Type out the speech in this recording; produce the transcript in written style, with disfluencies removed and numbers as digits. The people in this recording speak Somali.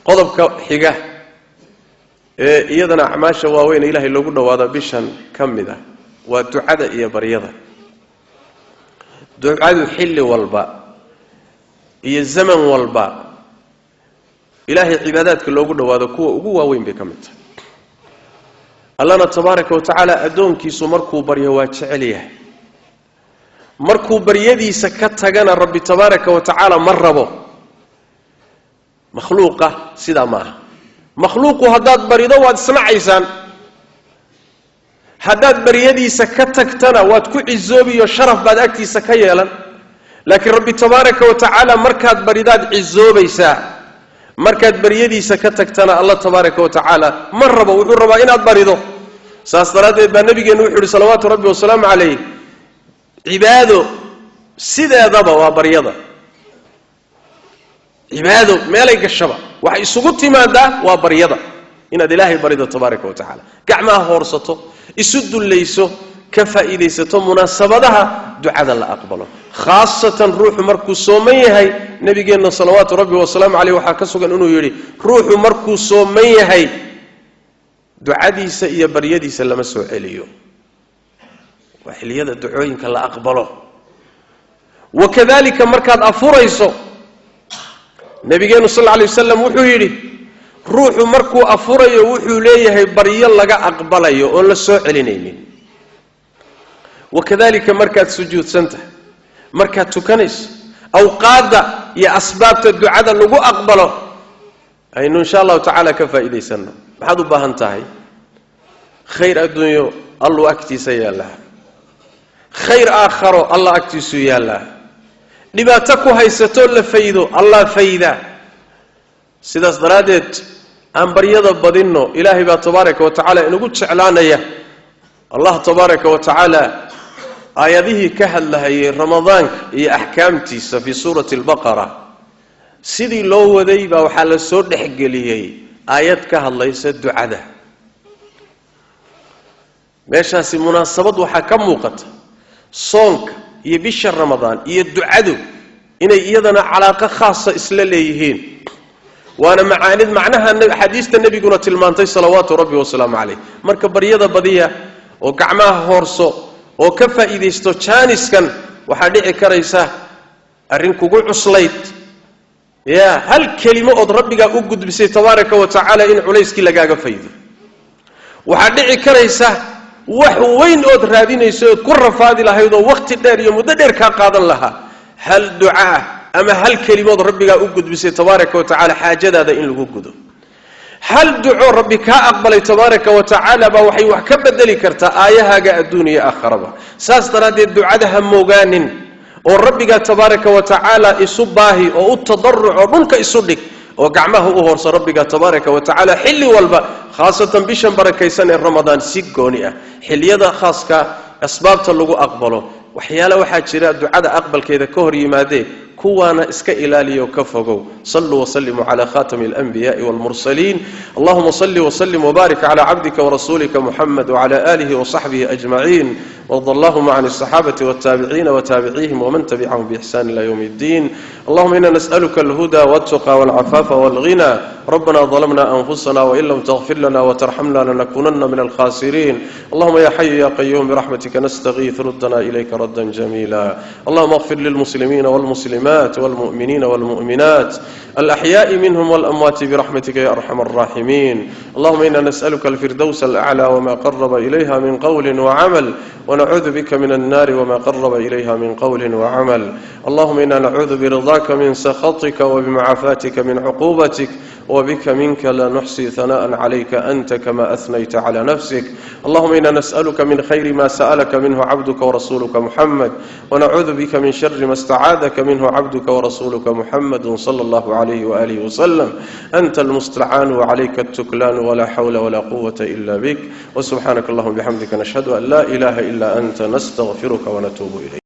Qodobka xiga ee iyadana acmaasha waaweyn Ilaahay loogu dhowaado bishan ka mid ah waa ducada iyo baryada. Ducadu xilli walba iyo zaman walba Ilaahay cibaadaadka loogu dhowaado kuwa ugu waaweyn bay ka mid tahay. Allana tabaaraka wa tacaala addoonkiisu markuu baryo waa jecel yahay, markuu baryadiisa ka tagana Rabbi tabaaraka wa tacaala ma rabo. Makhluuqa sidaa ma aha. Makhluuqu haddaad barido waad isnacaysaan, haddaad baryadiisa ka tagtana waad ku cizoobiyo, sharaf baad agtiisa ka yeelan. Laakiin Rabbi tabaaraka wa tacaala markaad baridaad cizoobaysaa, markaad baryadiisa ka tagtana Allah tabaaraka wa tacaala ma rabo, wuxuu rabaa inaad barido. Saas daraaddeed baa nabigeennu wuxuu yidhi, salawaatu Rabbi wasalaamu calayh, cibaado sideedaba waa baryada. Cibaado meelay gashaba waxay isugu timaadaa waa baryada, inaad Ilaahay barido tabaaraka wa tacaala, gacmaha hoorsato, isu dullayso, ka faa'iidaysato munaasabadaha ducada la aqbalo, khaasatan ruuxu markuu sooman yahay. Nabigeenna salawaatu Rabbi wasalaamu caleyh waxaa ka sugan inuu yidhi, ruuxu markuu sooman yahay ducadiisa iyo baryadiisa lama soo celiyo. Waa xilliyada ducooyinka la aqbalo. Wakadalika markaad afurayso, nabigeennu sal alla alay wasalam wuxuu yidhi, ruuxu markuu afurayo wuxuu leeyahay baryo laga aqbalayo oon la soo celinaynin. Wakadalika markaad sujuudsan tahay, markaad tukanayso, awqaadda iyo asbaabta ducada lagu aqbalo aynu insha Allahu tacaala ka faa'iidaysanno. Maxaad u baahan tahay? Khayr adduunyo Alluu agtiisa yaallaa, khayr aakharo Allah agtiisuu yaallaa, dhibaato ku haysatoo la faydo Allah fayda. Sidaas daraaddeed aan baryada badinno. Ilaahay baa tabaaraka wa tacaala inagu jeclaanaya. Allah tabaaraka wa tacaala aayadihii ka hadlahayay Ramadaanka iyo axkaamtiisa fii suurati Albaqara sidii loo waday baa waxaa la soo dhexgeliyey aayad ka hadlaysa ducada. Meeshaasi munaasabad waxaa ka muuqata soonka iyo bisha Ramadaan iyo ducadu inay iyadana calaaqo khaasa isla leeyihiin, waana macaanid macnaha axaadiista nebiguna tilmaantay, salawaatu Rabbi wasalaamu caleyh. Marka baryada badiya oo gacmaha hoorso oo ka faa'iidaysto jaaniskan. Waxaa dhici karaysa arrin kugu cuslayd ya hal kelimo ood Rabbigaa u gudbisay tabaaraka wa tacaala in culayskii lagaaga faydo. Waxaa dhici karaysa wax weyn ood raadinayso ood ku rafaadi lahayd oo wakhti dheer iyo muddo dheer kaa qaadan lahaa, hal ducaah ama hal kelimood Rabbigaa u gudbisay tabaaraka wa tacala xaajadaada in lagu gudo. Hal duco Rabbi kaa aqbalay tabaaraka wa tacaala baa waxay wax ka bedeli kartaa aayahaaga adduun iyo aakharaba. Saas daraaddeed ducada ha moogaanin oo Rabbigaa tabaaraka wa tacaala isu baahi oo u tadaruc oo dhulka isu dhig oo gacmaha u hoorsa Rabbiga tabaaraka wa tacaala xilli walba, khaasatan bishan barakaysan ee Ramadaan si gooni ah, xilliyada khaaska asbaabta lagu aqbalo. Waxyaale waxaa jira ducada aqbalkeeda ka hor yimaadee, kuwaana iska ilaaliyo, ka fogow. Saluu wasalimuu cala khatami alanbiyaءi wاlmursaliin. Allahuma salli wslim wbarik cla cabdika wrasulika muxamed wcla alihi wصaxbihi ajmaciin, warda allahuma can الصaxaabati wاltaabiciina wtaabicihim wman tabicahum bixsan ila ywm اddin. Allahuma ina nas'aluka alhuda wاltuqa wاlcafaafa wاlghina. Rabbana ظلمنا أنفسنا وإن لم تغفر لنا وترحمنا لنكونن من الخاسرين. اللهم يا حي يا قيوم برحمتك نستغيث، ردنا إليك ردا جميلا. اللهم اغفر للمسلمين والمسلمات والمؤمنين والمؤمنات الأحياء منهم والأموات برحمتك يا أرحم الراحمين. اللهم إنا نسألك الفردوس الأعلى وما قرب إليها من قول وعمل، ونعوذ بك من النار وما قرب إليها من قول وعمل. اللهم إنا نعوذ برضاك من سخطك، وبمعافاتك من عقوبتك، وبك منك، لا نحصي ثناء عليك أنت كما أثنيت على نفسك. اللهم إنا نسألك من خير ما سألك منه عبدك ورسولك محمد، ونعوذ بك من شر ما استعاذك منه عبدك ورسولك محمد صلى الله عليه وآله وسلم. أنت المستعان وعليك التكلان، ولا حول ولا قوة إلا بك. وسبحانك اللهم بحمدك، نشهد أن لا إله إلا أنت، نستغفرك ونتوب إليك.